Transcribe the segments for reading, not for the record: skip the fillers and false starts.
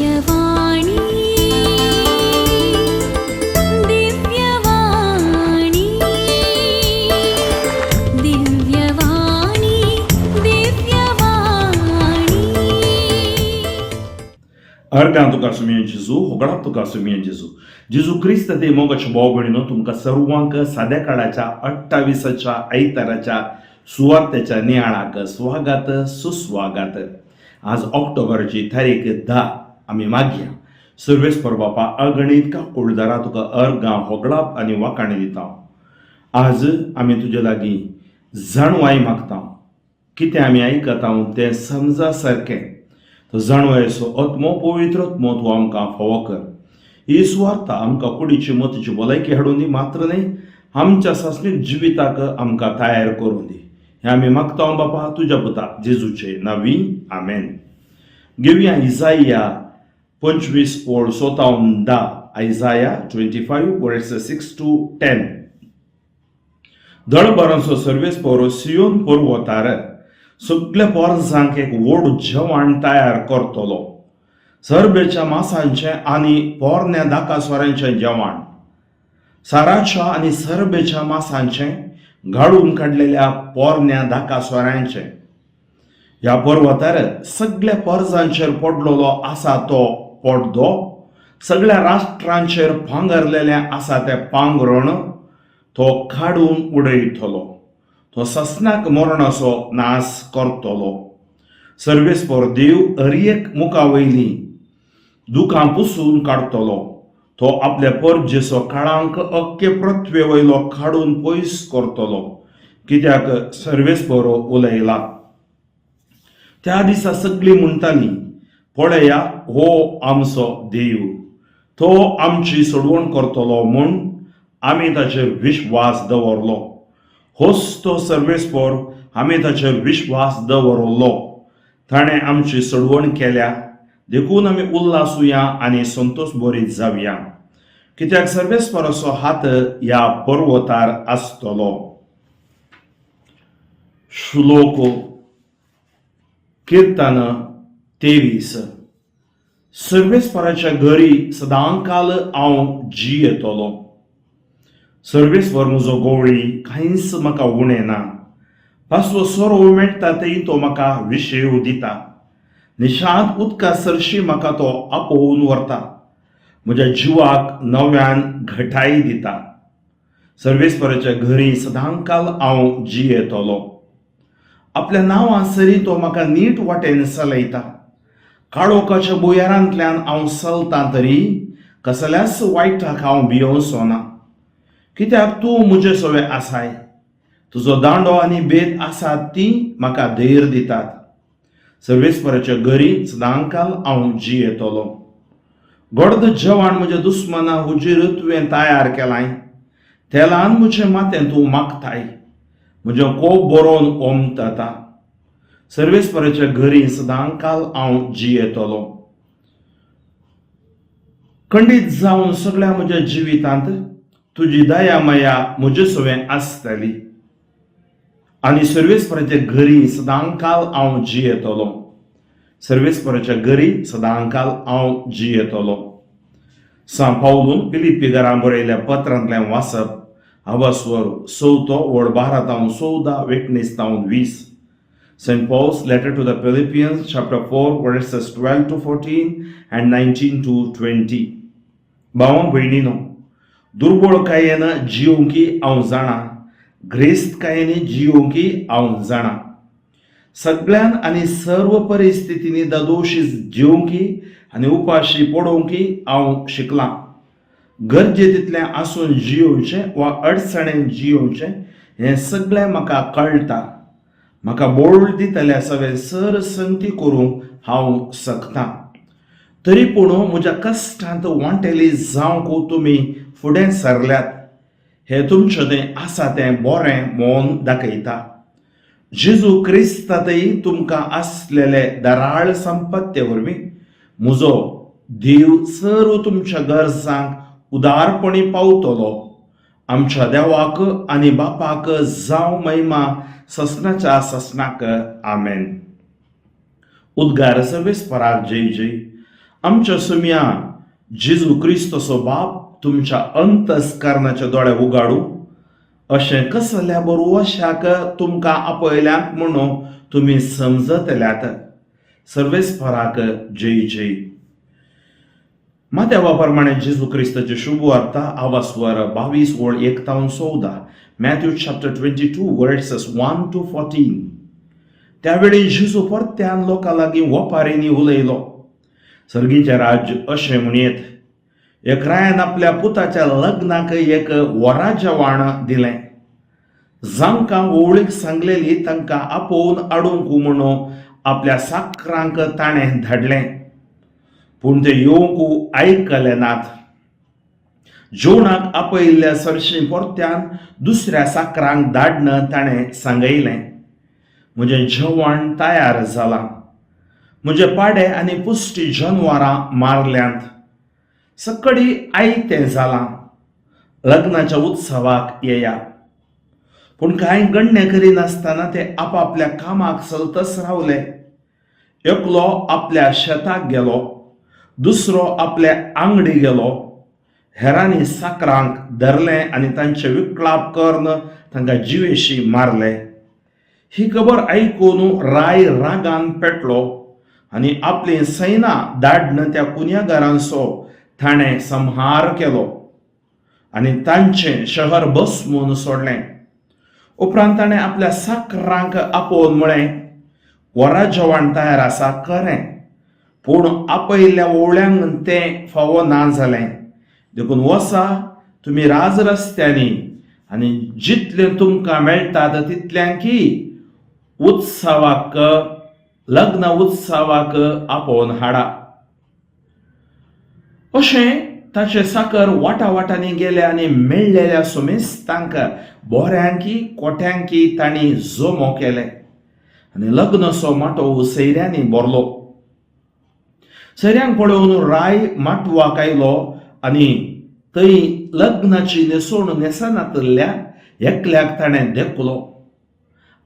दिव्यवाणी, दिव्यवाणी, दिव्यवाणी, दिव्यवाणी. अर्गां तुका सुमयेन जेजू, होगडाप तुका सुमयेन जेजू. जेजू क्रिस्त ते मोगाच्या भाव भयणीनो, तुमकां सर्वांक साद्या काळाच्या अठ्ठावीसाच्या आयताराच्या सुवार्तेच्या नियाळाक स्वागत सुस्वागत. आज ऑक्टोबराची तारीख 10. आमी मागया. सर्वेस्पर बापा, अगणीत काकुळदारा, तुका अर्गां, होगडाप आनी वाखाणी दिता. आज आमी तुजे लागीं जाणवाय मागता. कितें आमी आयकता तें समजा सारकें तो जाणवायेचो आत्मो, पवित्र आत्मो तूं आमकां फावो कर. ही सुवार्ता आमकां कुडीची मतीची भलायकी हाडून दी मात्र न्हय, आमच्या सासणीक जिविताक आमकां तयार करून दी. हें आमी मागता बापा, तुज्या पुता जेजूचे नांवी, आमेन. घेवया इजाया 25 ओळ 6 10. Isaiah 25 verse 6 to 10. दळभरांचो सर्वेस्पर सियोन पर्वतार सगल्या पोरजांक एक व्हड जेवण तयार करतलो, सरबेच्या मासांचें आनी पोरण्या दाकास्वरांचें जेवण, साराच्या आनी सरबेच्या मासांचें, गाळून काडलेल्या पोरण्या दाकास्वरांचें. ह्या पर्वतार सगल्या पोरजांचेर पडलेलो आसा तो पडदो, सगळ्या राष्ट्रांचेर पांगरलेलें आसा तें पांगरण तो काडून उडयतलो. तो ससनाक मरणाचो नाश करतलो. सर्वेस्पर देव हर मुखा वयली दुकां पुसून काडटलो. तो आपल्या परजेचो काळांक अख्खे पृथ्वे वयलो काडून पयस करतलो, कित्याक सर्वेस्पर उलयला. त्या दिसा सगळीं म्हणटालीं, पळया, हो आमचो देव, तो आमची सोडवण करतलो म्हूण आमी ताचेर विश्वास दवरलो. होच तो सर्वेस्पर, आमी ताचेर विश्वास दवरलो. ताणें आमची सोडवण केल्या, देखून आमी उल्हासूया आनी संतोश बरीत जावया, कित्याक सर्वेस्पराचो हात ह्या पर्वतार आसतलो. श्लोक किर्तन 23. सर्वेस्पराच्या घरी सदांकाल हांव जियेतलो. सर्वेस्पर म्हजो गवळी, कांयच म्हाका उणें ना. पासवो सोरो मेळटा थंय तो म्हाका विशेव दिता. निशांत उदका सरशी म्हाका तो आपोवन व्हरता. म्हज्या जिवाक नव्यान घटाय दिता. सर्वेस्पराच्या घरी सदांकाल हांव जियेतलो. आपल्या नांवा सरी तो म्हाका नीट वाटेन चलयता. काळोखाच्या भुंयारांतल्यान हांव चलतां तरी कसल्याच वायटाक हांव भियोवचो ना, कित्याक तूं म्हजे सवे आसाय. तुजो दांडो आनी बेत आसात ती म्हाका धैर्य दितात. सर्वेस्पराच्या घरी सदांकाल हांव जियेतलो. गोडद जेवण म्हज्या दुस्मना हुजीर तुवें तयार केलाय. तेलान म्हजें माथें तूं मागताय. म्हजें कोप बरोवन ओमतता. सर्वेस्पराच्या घरी सदांकाल हांव जियेतलो. खंडीत जावन सगळ्या म्हज्या जिवितांत तुजी दया माया म्हजे सवें आसतली आनी सर्वेस्पराच्या घरी सदांकाल हांव जियेतलो. सर्वेस्पराच्या घरी सदांकाल हांव जियेतलो. सांत पावलून फिलिप्पीकारां बरयल्या पत्रांतलें वाचप. आवास्वर चवथो वड 12 तावन 14, 19 तावन 20. St. Paul's letter to the Philippians, chapter 4, verses 12 to 14 and 19 to 20. भावा भयणीनो, दुर्बळकायेन जियोंकी हांव जाणा, ग्रेस्तकायेन जियोंकी हांव जाणा. सगळ्यान आनी सर्व परिस्थितींनी दादोशी जिवंकी आनी उपाशी पडोवंकी हांव शिकलां. गरजे तितलें आसून जियोवचें वा अडचणेन जियोवचें हें सगळें म्हाका कळटा. म्हाका बोळ दितल्या सगळें सर संगती करूंक हांव शकता. तरी पूण म्हज्या कश्टांत वांटेली जावंक तुमी फुडें सरल्यात, हें तुमचें तें आसा तें बरें मन दाखयता. जेजू क्रिस्तांतय तुमकां आसलेले दराळ संपत्ते वरवीं म्हजो देव सर्व तुमच्या गरजांक उदारपणी पावतलो. आमच्या देवाक आनी बापाक जावं महिमा ससनाच्या ससनाक. आमेन. उद्गार सर्वेस्पराक जय जय. आमच्या सुमया जेजू क्रिस्तचो बाप तुमच्या अंतस्कारणाचे दोळे उगाडू, अशें कसल्या बरोवशाक तुमकां आपयल्यात म्हणून तुमी समजतल्यात. सर्वेस्पराक जय जय. मात्या प्रमाणे जेजू क्रिस्ताची शुभ वार्ता, आवास्वर 22 ओळ 1 तावन 14, Matthew chapter 22 verses 1 to 14. त्यावेळी जेजू परत्यान लोकां लागीं वपारींनी उलयलो. सर्गीचें राज्य अशें म्हणयेत, एक रायान आपल्या पुताच्या लग्नाक एक वरा जेवण दिलें. जांकां ओवळीक सांगलेली तांकां आपोवन हाडूंक म्हणून आपल्या साकरांक ताणें धाडलें, पूण ते येवंक आयकले नात. जेवणाक आपयिल्ल्या सरशी परत्यान दुसऱ्या साकरांक धाडन ताणें सांगयलें, म्हजें जेवण तयार जालां, म्हजे पाडे आनी पुश्टी जनवरां मारल्यांत, सकडी आयतें जालां, लग्नाच्या उत्सवाक येया. पूण कांय गण्य करिनासतना ते आपापल्या कामाक चलतच रावले. एकलो आपल्या शेताक गेलो, दुसरो आपल्या आंगडी गेलो. हेरांनी साकरांक धरलें आनी तांचे विकलाप करून तांकां जिवेशी मारले. ही खबर आयकून राय रागान पेटलो आनी आपली सैना धाडन त्या कुन्यागारांचो ताणें संहार केलो आनी तांचें शहर भस्मून सोडलें. उपरांत ताणें आपल्या साकरांक आपोवन म्हळें, वरा जेवण तयार आसा खरें, पूण आपयिल्ल्या ओवळ्यांक तें फावो ना जालें. देखून वसा तुमी राज रस्त्यांनी आनी जितलें तुमकां मेळटात तितल्यांकी उत्सवाक, लग्न उत्सवाक आपोवन हाडा. अशें ताचे साकर वाटा वाटांनी गेले आनी मेळ्ळेल्या सुमेस्तांक, बोऱ्यांकी कोट्यांकी तांणी जमो केले आनी लग्नाचो माटोव सैऱ्यांनी भरलो. सैऱ्यांक पळोवन राय माटवाक आयलो आनी थंय लग्नाची न्हेसवण न्हेसनातल्या एकल्याक ताणें देखलो.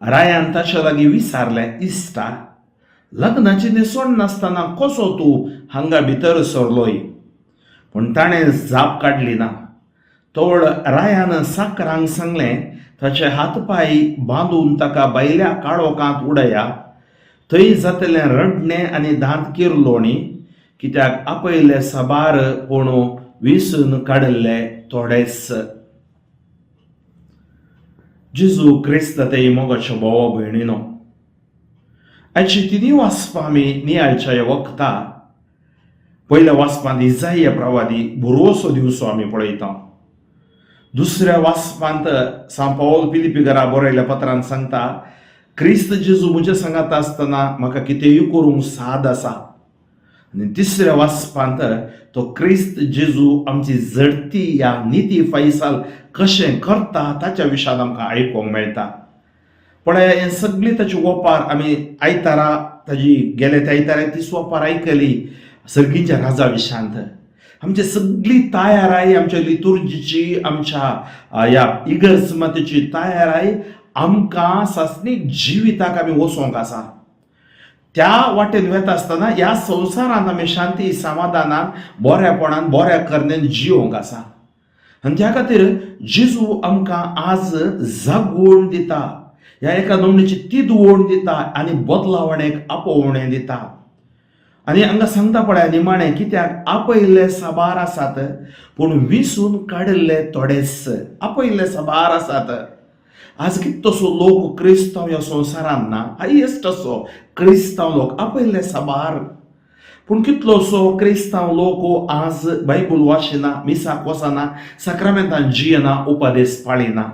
रायान ताच्या लागीं विचारलें, इश्टा, लग्नाची न्हेसवण नासतना कसो तूं हांगा भितर सरलोय? पूण ताणें जाप काडली ना. तवळ रायान साकरांक सांगलें, ताचे हात पांय बांदून ताका भायल्या काळोखांत उडया. थंय जातलें रडणें आनी दांत किरलोणी, कित्याक आपयले साबार पूण विसून काडिल्ले थोडेच. जेजू क्रिस्त ते मोगाच्या भावा भयणीनो, आयची तिनूय वाचपां आमी नियाळच्या ह्या वखता. पयल्या वाचपांत इजाय प्रवादी भरवसो दिवचो आमी पळयता. दुसऱ्या वाचपांत सांत पावल फिलिपी घरा बरयल्या पत्रान सांगता, क्रिस्त जेजू म्हज्या सांगात आसतना म्हाका कितेंय करूंक साद आसा. आनी तिसऱ्या वाचपांत तो क्रिस्त जेजू आमची जडती या निती फैसाल कशें करता ताच्या विशयान आमकां आयकूंक मेळटा. पळय, हें सगळी ताची ओपार आमी आयतारा ताजी गेले त्या आयतारा तीच ओपार आयकली. सर्गीच्या राजा विशांत आमची सगळी तयाराय, आमच्या लितुर्जीची, आमच्या ह्या इगर्ज मातेची तयाराय आमकां सासणीक जिविताक आमी वचोंक आसा. त्या वाटेन वता आसतना ह्या संवसारांत आमी शांती समाधानान, बऱ्यापणान, बऱ्या करणेन जियोंक आसा. आनी त्या खातीर जेजू आमकां आज जागवण दिता, ह्या एका नमणेची तिदवण दिता आनी बदलावणेक आपोवणें दिता. आनी हांगा सांगता पळय निमाणें, कित्याक आपयल्ले साबार आसात पूण विसून काडिल्ले थोडेच. आपयल्ले साबार आसात. आज कितलोसो लोक क्रिस्तांव ह्या संवसारांत ना, हायेस्ट असो क्रिस्तांव लोक आपयल्ले साबार, पूण कितलोसो क्रिस्तांव लोक आज बायबल वाचिना, मिसाक वचना, साक्रामेंतान जियेना, उपदेस पाळिना.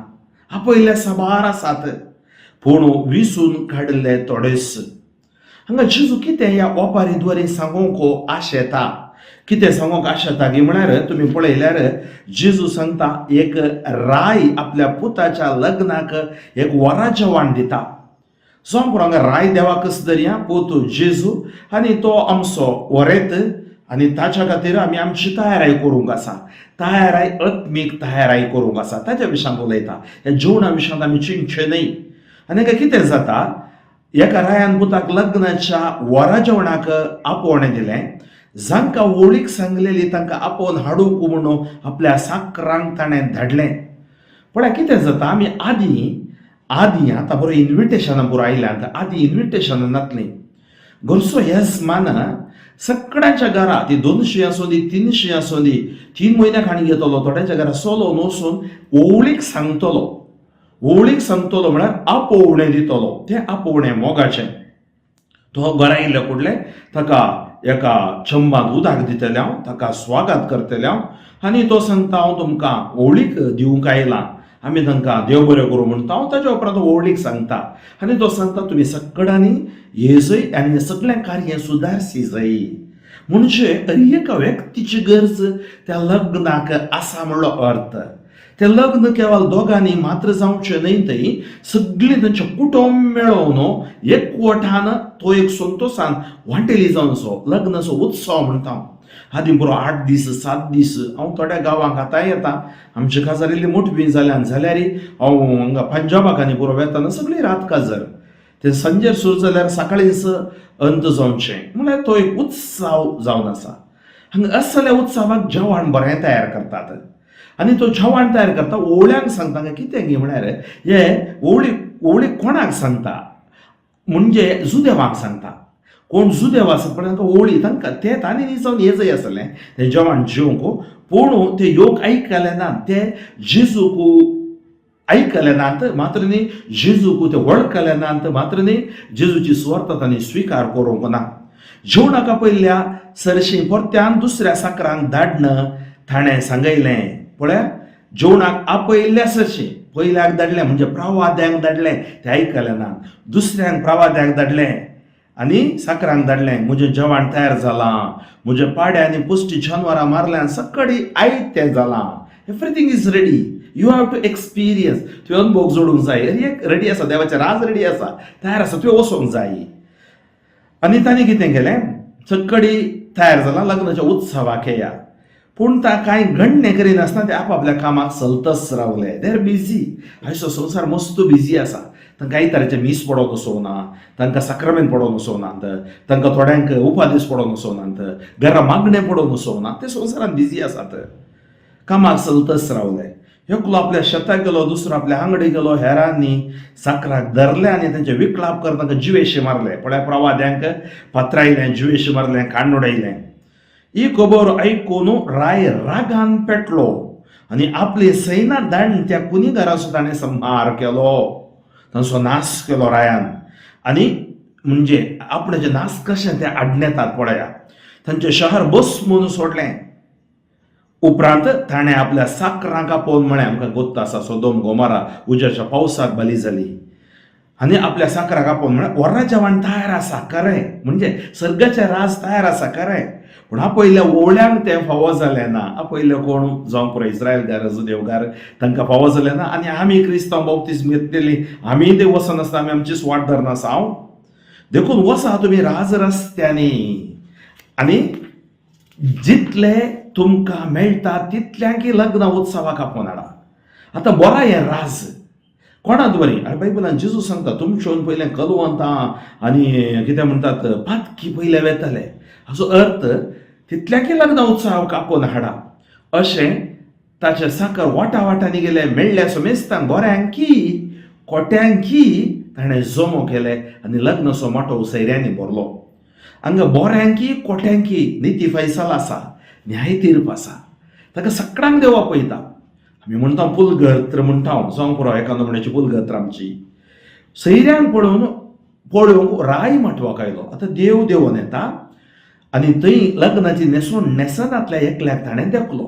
आपयल्ले साबार आसात पूण विसून काडिल्ले थोडेच. हांगा जेजू कितें ह्या ओपारी द्वारे सांगूंक आशेता, कितें सांगूंक आशेता की म्हळ्यार तुमी पळयल्यार जेजू सांगता, एक राय आपल्या पुताच्या लग्नाक एक वरा जेवण दिता. सो आमकां हांगा राय देवाकच धरया, पूत जेजू आनी तो आमचो वरेत आनी ताच्या खातीर आमी आमची तयाराय करूंक आसा. तयाराय, आत्मीक तयाराय करूंक आसा, ताच्या विशयांत उलयता. ह्या जेवणा विशयांत आमी चिंतचें न्हय. आनी हांगा कितें जाता, एका रायान पुताक लग्नाच्या वरा जेवणाक आपोवणें दिलें. जांकां होळीक सांगलेली तांकां आपोवन हाडूंक म्हणून आपल्या साकरांक ताणें धाडलें. पळय कितें जाता, आमी आदीं आदीं आतां बरो इन्विटेशनां पुरो आयल्यांत, आदीं इन्विटेशनां नासलीं. घरचो येजमान सगळ्यांच्या घरा, ती 200 आसूं दी, 300 आसूं दी, 3 म्हयन्या खाणी घेतलो, थोड्यांच्या घरा सोलो वचून ओवळीक सांगतलो. ओवळीक सांगतलो म्हळ्यार आपोवणें दितलो. तें आपोवणें मोगाचें. तो घरा येयल्ले फुडलें ताका एका चंबांत उदक दितलें हांव, ताका स्वागत करतलें हांव आनी तो सांगता हांव तुमकां ओवळीक दिवंक आयलां. आमी तांकां देव बरें करूं म्हणटा हांव. ताच्या उपरांत ओवळीक सांगता आनी तो सांगता तुमी सगळ्यांनी येजय आनी सगळें कार्य सुदारसी जाय. म्हणजे एका व्यक्तीची गरज त्या लग्नाक आसा म्हणलो अर्थ. तें लग्न केवल दोगांनी मात्र जावचें न्हय, थंय सगळीं तांचें कुटुंब मेळोवन एकवटान तो एक संतोशान वांटेली जावचो लग्नाचो उत्सव म्हणटा हांव. आदीं पुरो 8 दीस 7 दीस हांव थोड्या गांवांक आतां येता. आमची काजार इल्ली मोठी बी जाल्यान जाल्यार हांव हांगा पंजाबाक आनी पुरो वेताना सगळी रात काजार, ते सांजेर सुरू जाल्यार सकाळींच अंत जावचें. म्हळ्यार तो एक उत्सव जावन आसा. हांगा असल्या उत्सवाक जेवण बरें तयार करतात आनी तो जेवण तयार करता ओवळ्यांक सांगता. कितें गी म्हळ्यार हे ओवळी ओवळी कोणाक सांगता म्हणजे जुदेवांक सांगता. कोण जुदेव आसत पळय तांकां ओवळी, तांकां ते तांणी न्ही जावन हे जाय आसलें तें जेवण जेवंक, पूण ते योग आयकले ना, ते जेजूक आयकले नात मात्र न्ही, जेजूक ते वळखले नात मात्र न्ही, जेजूची सुवार्थ तांणी स्विकार करूंक ना. जेवणाक पयल्या सरशी परत्यान दुसऱ्या साकरांक धाडणं ताणें सांगयलें. पळया जेवणाक आपयल्ल्या सरशी पयल्याक धाडलें म्हणजे प्रवाद्यांक धाडलें, ते आयकलें ना. दुसऱ्यांक प्रवाद्यांक धाडलें आनी साकरांक धाडलें, म्हजें जेवण तयार जालां, म्हज्या पाड्या आनी पुश्टी जानवरां मारल्यान सकाळी आयतें जालां. Everything is ready, you have to experience. तुवें अनुभव जोडूंक जाय. एक रेडी आसा, देवाचें राज रेडी आसा, तयार आसा, तुवें वचोंक जाय. आनी तांणी कितें केलें, सकाळी तयार जालां लग्नाच्या उत्सवाक येया, पूण ता कांय गण्य करिनासतना ते आपापल्या कामाक चलतच रावले. They are busy. आयचो संवसार मस्त बिजी आसा. तांकां आयताराचें मीस पडोंक वचोना, तांकां साक्रामेंत पडोंक वचोनात, तांकां थोड्यांक उपादीस पडोंक वचोनात, घरा मागणें पडोंक वचोना. ते संवसारान बिजी आसात, कामाक चलतच रावले. एकलो आपल्या शेताक गेलो, दुसरो आपल्या आंगडी गेलो. हेरांनी साकराक धरले आनी तांचे विकलाप करत तांकां जिवेशे मारले. पळय प्रवाद्यांक पत्रायलें, जिवेशे मारलें, काण्ण उडयलें. ही खबर आयकून राय रागान पेटलो आनी आपली सैना धाडून त्या कुनिगाराचो ताणें संहार केलो, तांचो नाश केलो रायान. आनी म्हणजे आपणाचे नाश कशें ते आडनेतात पळया, तांचें शहर बस म्हणून सोडलें. उपरांत ताणें आपल्या साकरांक आपोवन म्हळें, आमकां गोत्त आसा सोदोम गोमारा उज्याच्या पावसाक बली जाली. आनी आपल्या साकराक आपोवन म्हळें, व्हरा जेवण तयार आसा खरें, म्हणजे सर्गाचें राज तयार आसा खरें, पूण आपयल्या ओवळ्यांक तें फावो जालें ना. आपयले कोण जावं पुरो इस्रायलगार जुदेवगार तांकां फावो जालें ना. आनी आमी क्रिस्तांव बाप्तीज्म घेतलेली आमीय ते वचनासतना आमी आमचीच वाट धरनासा हांव. देखून वचा तुमी राज रस्त्यांनी आनी जितले तुमकां मेळटा तितल्यांकी लग्न उत्सवाक आपोवन हाडा. आतां बरा हें राज कोणाक बरी? आनी बायबलान जेजू सांगता तुमच्यान पयलें कलवंतां आनी कितें म्हणटात पातकी पयलें वेतले. हाचो अर्थ तितल्यांकी लग्न उत्सवाक आपोवन हाडा. अशें ताचे साकर वाटा वाटांनी गेले, मेळ्ळ्या समेस्तांक बऱ्यांकी कोट्यांकी ताणें जमो केले आनी लग्नाचो माटोव सैऱ्यांनी भरलो. हांगा बऱ्यांकी कोट्यांकी निती फैसल आसा, न्याय तीर्प आसा, ताका सगळ्यांक देव आपयता. आमी म्हणटा पुलगत्र म्हणटा, जावंक पुरो एका नमण्याची पुलगत्र आमची. सैऱ्यांक पळोवन पळोवंक राय माटवाक आयलो. आतां देव देवोन येता आनी थंय लग्नाची न्हेसवण न्हेसनातल्या एकल्याक ताणें देखलो.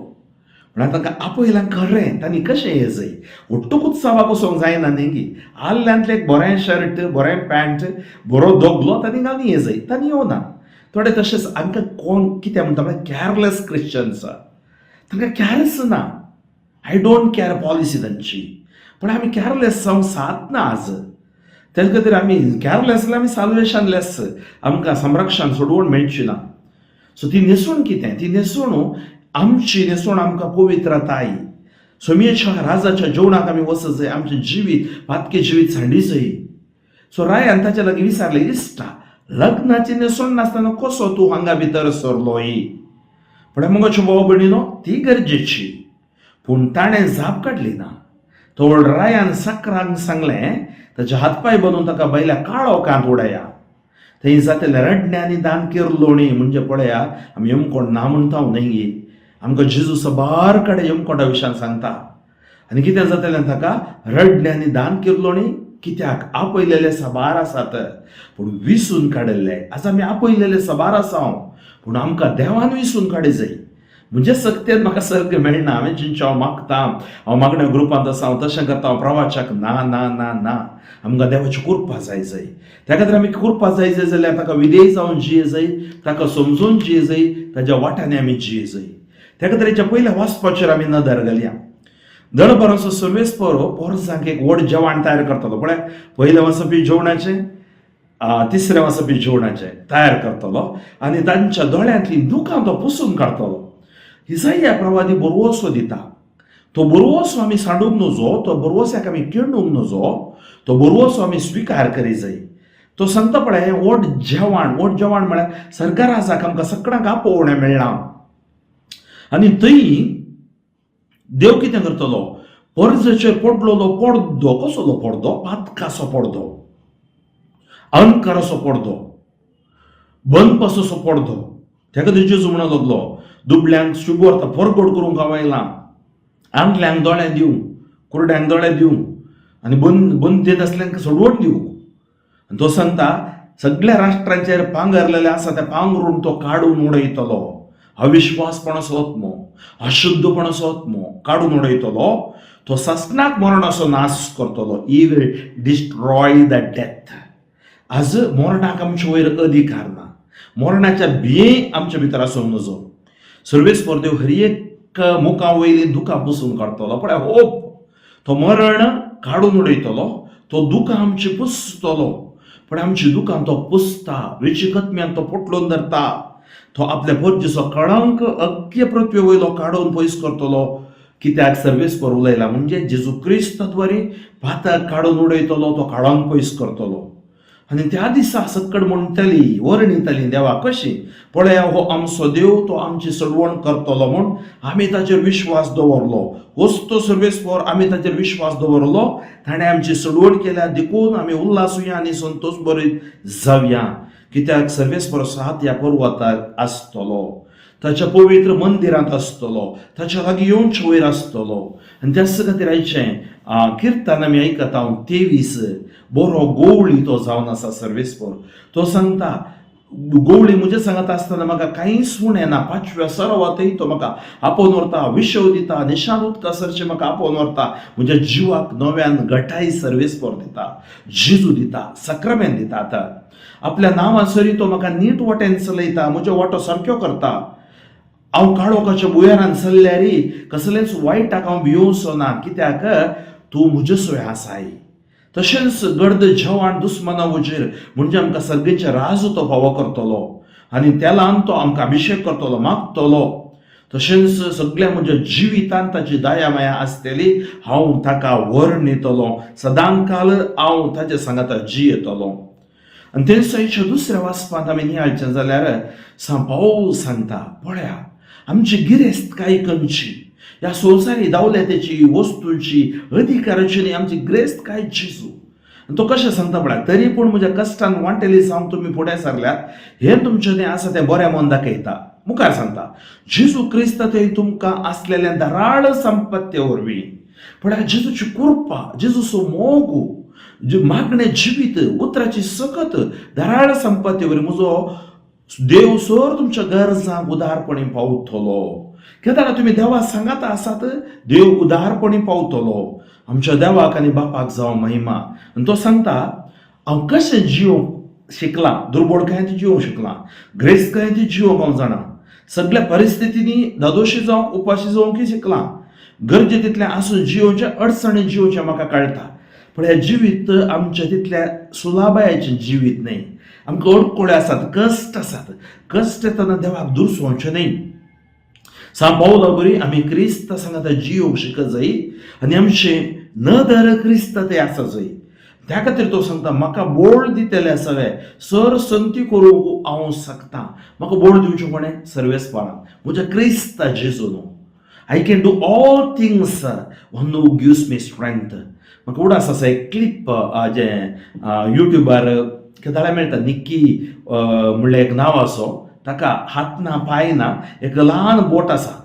म्हणल्यार तांकां आपयलां खरें, तांणी कशें हें जाय ఒట్టుक उत्सवाक वचोंक जायना न्ही गी. आल्ल्यांतलें एक बरें शर्ट, बरें पॅण्ट, बरो दोगलो तांणी घालून हें जाय, तांणी येवना. थोडे तशेंच हांकां कोण कितें म्हणटा म्हळ्यार कॅरलेस क्रिश्चन्स, तांकां कॅरच ना, I don't care policy तांची. पण आमी कॅरलेस जावंक साथ ना आज. तेज खातीर आमी कॅरलेस जाल्यार आमी साल्वेशनलेस, आमकां संरक्षण सोडवण मेळची ना. सो ती न्हेसवण कितें, ती न्हेसवण आमची न्हेसवण आमकां पवित्रताय सोमयेच्या राजाच्या जेवणाक आमी वचत जाय, आमचें जिवीत पातके जिवीत सांडी जाय. सो रायान ताच्या लागीं विचारलें, इश्टा लग्नाची न्हेसवण नासतना कसो तूं हांगा भितर सरलोय? पूण मुगो भाव भयणीनो, ती गरजेची. पूण ताणें जाप काडली ना. तवळ रायान चाकरांक सांगलें, ताचे हातपांय बांदून ताका भायल्या काळोखांत उडया, थंय जातलें रडणें आनी दांत किरलोणी. म्हणजे पळया, आमी यमकोंड ना म्हणटा न्हय गे, आमकां जेजू साबार कडेन यमकोंडा विशयान सांगता. आनी कितें जातलें ताका? रडणें आनी दांत किरलोणी. कित्याक? आपयलेले साबार आसात पूण विसून काडिल्ले. आज आमी आपयलेले साबार आसा पूण आमकां देवान विसून काडी जाय. म्हणजे सक्तेन म्हाका सर्ग मेळना, हांवें चिंतचें हांव मागता, हांव मागण्या ग्रुपांत आसा, हांव तशें करता, हांव प्रवाचाक. ना ना ना ना, आमकां देवाची कृपा जाय जाय. त्या खातीर आमी कृपा जाय जाय जाल्यार ताका विधेय जावन जिये जाय, ताका समजून जिये जाय, ताज्या वाट्यानी आमी जिये जाय. त्या खातीर हेच्या पयल्या वाचपाचेर आमी नदर घालया. दळभराचो सर्वेस्पर पोरसांक एक व्हड जेवण तयार करतलो. पळय, पयलें वाचपी जेवणाचें, तिसरें वाचपी जेवणाचें तयार करतलो आनी तांच्या दोळ्यांतलीं दुकां तो पुसून काडटलो. इसाया प्रवादी बरवसो दिता. तो बरवसो आमी सांडूंक नजो, तो बरवसाक आमी केंडूंक नजो, तो बरवसो आमी स्विकार करी जाय. तो सांगता पळय, हें व्हड जेवण. व्हड जेवण म्हळ्यार सरकाराक आमकां सगळ्यांक आपोवणें मेळ्ळां. आनी थंय देव कितें करतलो? परजेचेर पडलेलो पडदो. कसलो पडदो? पातकाचो पडदो, अहंकाराचो पडदो, बनपासोचो पडदो. तेका जेजू म्हणूंक लागलो, दुबळ्यांक शुभवार्ता परगट करूंक हांव आयलां, आंधल्यांक दोळे दिवंक, कुरड्यांक दोळे दिवंक आनी बंद बंदेत आसल्यांक सोडवण दिवंक. आनी तो सांगता, सगळ्या राष्ट्रांचेर पांगरलेले आसा ते पांगरून तो काडून उडयतलो. अविश्वासपणाचो आत्मो, अशुद्धपणाचो आत्मो काडून उडयतलो. तो सासणाक मरणाचो नाश करतलो. He will destroy the death. आज मरणाक आमचे वयर अधिकार ना. मरणाच्या भिये आमच्या भितर आसूंक नजो. सर्वेस्पर देव हर एक मुखा वयली दुकां पुसून काडटलो. पळय, होप, तो मरण काडून उडयतलो, तो दुकां आमची पुसतलो. पण आमची दुकां तो पुसता, वेचीक आत्म्यान तो पोटलोन धरता. तो आपल्या परजेचो कळंक अख्खे पृथ्वे वयलो काडून पयस करतलो. कित्याक? सर्वेस्पर उलयला. म्हणजे जेजू क्रिस्ताद्वारे पातक काडून उडयतलो, तो काळोंक पयस करतलो. आनी त्या दिसा सक्कड म्हणटली, वर्णितली देवा कशी, पळया, हो आमचो देव, तो आमची सडवण करतलो म्हूण आमी ताचेर विश्वास दवरलो. होच तो सर्वेस्पर, आमी ताचेर विश्वास दवरलो, ताणें आमची सडवण केल्या. देखून आमी उल्हासुया आनी संतोश बरीत जावया. कित्याक? सर्वेस्पर सात ह्या पर्वतार आसतलो, ताच्या पवित्र मंदिरांत आसतलो, ताच्या लागीं येवचे वयर आसतलो. आनी त्याच खातीर आयचें किर्तन आमी आयकता हांव 23. बरो गोवळी तो जावन आसा सर्वेस्पर. तो सांगता, गोवळी म्हजे सांगता आसतना म्हाका कांयच उणें ना. पांचव्या सरोवातय तो म्हाका आपोवन व्हरता, विशव दिता, निशान उदका सरचें म्हाका आपोवन व्हरता. म्हज्या जिवाक नव्यान घटाय सर्वेस्पर दिता, जेजू दिता, सक्रामेंत दिता. आतां आपल्या नांवा सरी तो म्हाका नीट वाटेन चलयता, म्हज्यो वाटो सारक्यो करता. हांव काळोखाच्या भुंयारान चल्ल्यार कसलेंच वायटाक हांव भियोवचो ना, कित्याक तूं म्हजे सोय आसाय. तशेंच गर्द जेवण दुस्मना वजेर, म्हणजे आमकां सर्गेचे राज तो फावो करतलो आनी तेलान तो आमकां अभिशेक करतलो, मागतलो. तशेंच सगळ्या म्हज्या जिवितान ताची दया माया आसतली. हांव ताका वर्णितलो, सदांकाल हांव ताचे सांगाता जियेतलो. आनी तेच आयच्या दुसऱ्या वाचपांत आमी नियाळचें जाल्यार सांत पावल सांगता, पळया, आमची गिरेस्तकाय खंयची? ह्या संवसारी दावल्यातेची, वस्तूंची, अधिकाराची न्ही. आमची गिरेस्तकाय जेजू. आनी तो कशें सांगता पळया, तरी पूण म्हज्या कश्टान वांटेली जावन तुमी फुडें सरल्यात, हें तुमचें तें आसा तें बरें मन दाखयता. मुखार सांगता, जेजू क्रिस्त ते तुमकां आसलेल्या धाराळ संपत्ते वरवीं. पळया, जेजूची कृपा, जेजूचो मोग, मागणें जिवीत, उतराची सकत, धाराळ संपत्ती वरवीं म्हजो देव सर तुमच्या गरजांक उदारपणी पावतलो. केन्ना तुमी देवा सांगात आसात, देव उदारपणी पावतलो. आमच्या देवाक आनी बापाक जावं महिमा. आनी तो सांगता, हांव कशें जिवंक शिकलां, दुर्बळकायेंत जिवंक शिकलां, ग्रेस्तकायेंत जिवंक हांव जाणा, सगळ्या परिस्थितींनी धादोशी जावंक, उपाशी जावंकय शिकलां, गरजे तितलें आसून जिवोवचें, अडचणी जिवोवचें म्हाका कळटा. पूण हें जिवीत आमचें तितलें सुलाबायेचें जिवीत न्हय. आमकां अडकळे आसात, कश्ट आसात. कश्ट येतना देवाक दुरसोवचें न्हय. सांत पावला बरी आमी क्रिस्त सांगाता जियोवंक शिकत जाय आनी आमचें नदर क्रिस्त ते आसा जाय. त्या खातीर तो सांगता, म्हाका बोळ दितले सवे सर संती करूंक हांव शकता. म्हाका बोळ दिवचें कोणें? सर्वेस्परान, म्हज्या क्रिस्ता जेजू न्हू. I can do all things one who gives me strength. म्हाका उडास आसा, एक क्लिप जें युट्युबार केदाळा मेळटा. निक्की म्हणल्यार एक नांव आसो, ताका हात ना, पांय ना, एक ल्हान बोट आसा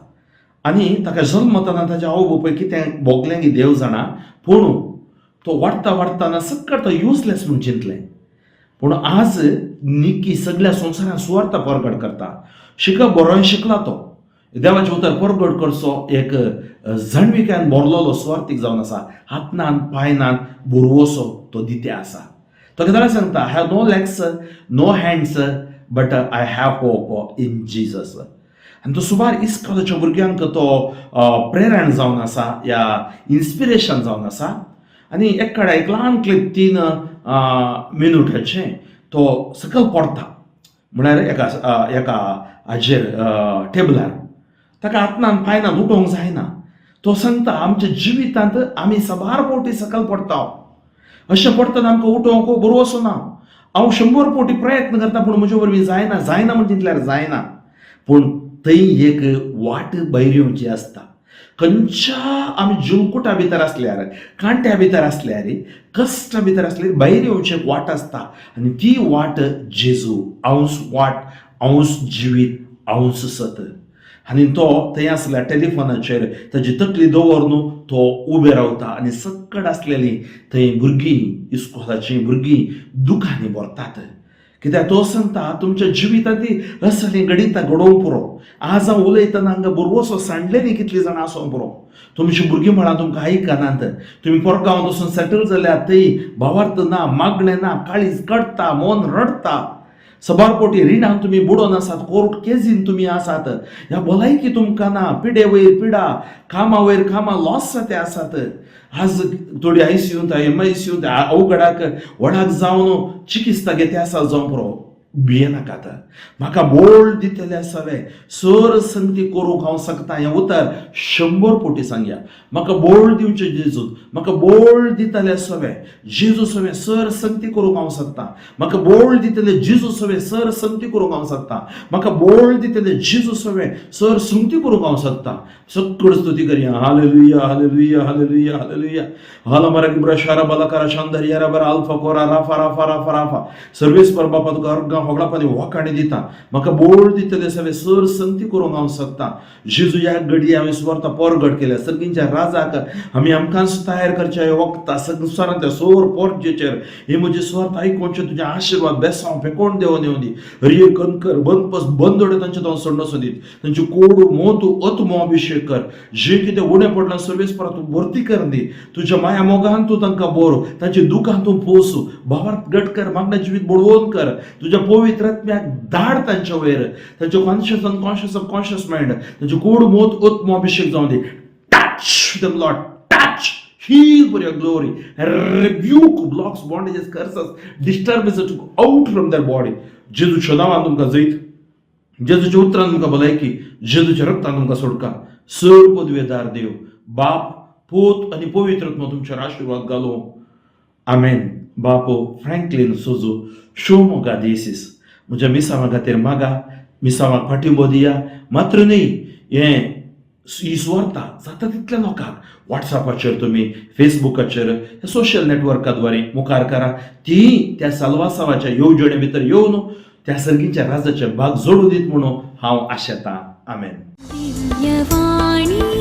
आनी ताका जल्मतना ताच्या आवय बापूय कितें भोगलें की देव जाणा, पूण तो वाडटा वाडटना सक्कट तो युजलेस म्हूण चिंतलें. पूण आज निक्की सगळ्या संवसारांत सुवार्थ परगट करता. शिकप बरो शिकला तो, देवाचें उतर परगट करचो एक जाणविकायेन भरलेलो सुवार्थीक जावन आसा. हातनान पांयनान बुरवोसो तो दिते आसा. तो कितें सांगता? I have no legs, no hands, but I have hope in Jesus. आनी तो सुमार इस्कोलाच्या भुरग्यांक तो प्रेरण जावन आसा या इन्स्पिरेशन जावन आसा. आनी एक कडेन एक ल्हान क्लिप, 3 मिनुटाचें, तो सकयल पडटा, म्हळ्यार एका हाजेर, टेबलार. ताका हातनान पांयनान उठोवंक जायना. तो सांगता, आमच्या जिवितांत आमी साबार फावटी सकयल पडटा. अशें पडटना आमकां उठोवंक बरो ना. हांव 100 फावटी प्रयत्न करता, पूण म्हजे वरवीं जायना. जायना म्हणजे तितल्यार जायना, पूण थंय एक वाट भायर येवची आसता. खंयच्या आमी जुलकुटा भितर आसल्यार, कांट्या भितर आसल्यार, कश्टा भितर आसल्यार, भायर येवची एक वाट आसता आनी ती वाट जेजू. हांवच वाट, हांवच जिवीत, हांवच सत. आनी तो थंय आसल्या टेलिफोनाचेर ताजी तकली दवर तो उबे रावता आनी सक्कड आसलेली थंय भुरगीं, इस्कोलाचीं भुरगीं दुकांनी भरतात, कित्याक तो सांगता, तुमच्या जिवितांत ती असलीं घडितां घडोवंक पुरो. आज हांव उलयतना हांगा भरवसो सांडलेलीं कितलीं जाणां आसोंक पुरो. तुमची भुरगीं म्हळां तुमकां आयकनात. तुमी परगांवांत वचून सेटल जाल्यात, थंय भावार्थ ना, मागणें ना, काळीज कडटा, मन रडटा. सबार कोटी रिणान तुमी बुडोन आसात, कोर्ट केजीन तुमी आसात, ह्या भलायकी तुमकां ना, पिडे वयर पिडा, कामा वयर कामां लॉस जाते आसात. आज थोडी आयसीयूंत, एमआयसीयूंत अवघडाक व्हडाक जावन चिकित्सा घेते आसा जावं पुरो. भियेनाकात. म्हाका बोळ दितले सवे सर संगती करूंक हांव शकता. हें उतर 100 कोटी सांगया. म्हाका बोळ दिवचें जेजू, म्हाका बोळ दितले सवे जेजू सवे सर संगती करूंक हांव शकता. म्हाका बोळ दितले जेजू सवे सर संगती करूंक हांव शकता. म्हाका बोळ दितले जेजू सवे सर संगती करूंक हांव शकता. सक्कड स्तुती करया. Hallelujah, hallelujah, hallelujah, hallelujah. हाला मरा शारा बलाकारा शांदर यारा बरा अल्फा कोरा राफा राफा राफा राफा. सर्वेस्पर बापा, तुका अर्गां होगळापानी वाखाणी दिता. म्हाका बोळ दितले सवे सर संगती करूंक हांव शकता. जेजू, ह्या घडये हांवें सुवार्थ परगट केल्या. सर्गींच्या राजाक आमी आमकांच तयार करच्या ह्या वखता संवसारांतल्या सोर पोरजेचेर हे म्हजी सुवार्थ आयकोनचे तुजे आशिर्वाद बेसांव फेकोण देवून येवन दी. हर एक कनकर बंदपस बंद तांचे तो सोडनो दीत. तांचे कोडू मोतू आत्मो अभिषेक कर. जे कितें उणें पडलां सर्वेस्परा, तूं भरती कर दी. तुज्या माया मोगान तूं तांकां बोर, तांचे दुखान तूं पोसू, भावार्थ घट कर, मागण्या जिवीत बडोवन कर. तुज्या पवित्र आत्म्याक धाड तांच्या वयर. तांचे कॉन्शियस, अनकॉन्शियस, सबकॉन्शियस मायंड, तांचे कोड मोत आत्मो अभिषेक जावन दी. Touch them, Lord. Touch, heal for your glory. Rebuke blocks, bondages, curses, disturbances to go out from their body. जेजूच्या नांवान तुमकां जैत, जेजूच्या उतरान तुमकां भलायकी, जेजूच्या रक्तान तुमकां सोडका. सर पदवेदार देव बाप, पूत आनी पवित्र आत्मो तुमचेर आशिर्वाद घालूं. आमेन. बापो फ्रँकलीन सोजो, शिवमोगा देसीस. म्हज्या मिसांवा खातीर मागा, मिसांवाक पाठिंबो दिया. मात्र न्ही, हें ही सुवार्ता जाता तितल्या लोकांक वॉट्सॅपाचेर, तुमी फेसबुकाचेर, सोशल नेटवर्काद्वारे मुखार करा. ती त्या साल्वासावाच्या येवजणे भितर येवन त्या सर्गीच्या राजाचे भाग जोडू दीत म्हणून हांव आशेतां. आमेन. दिव्यवाणी.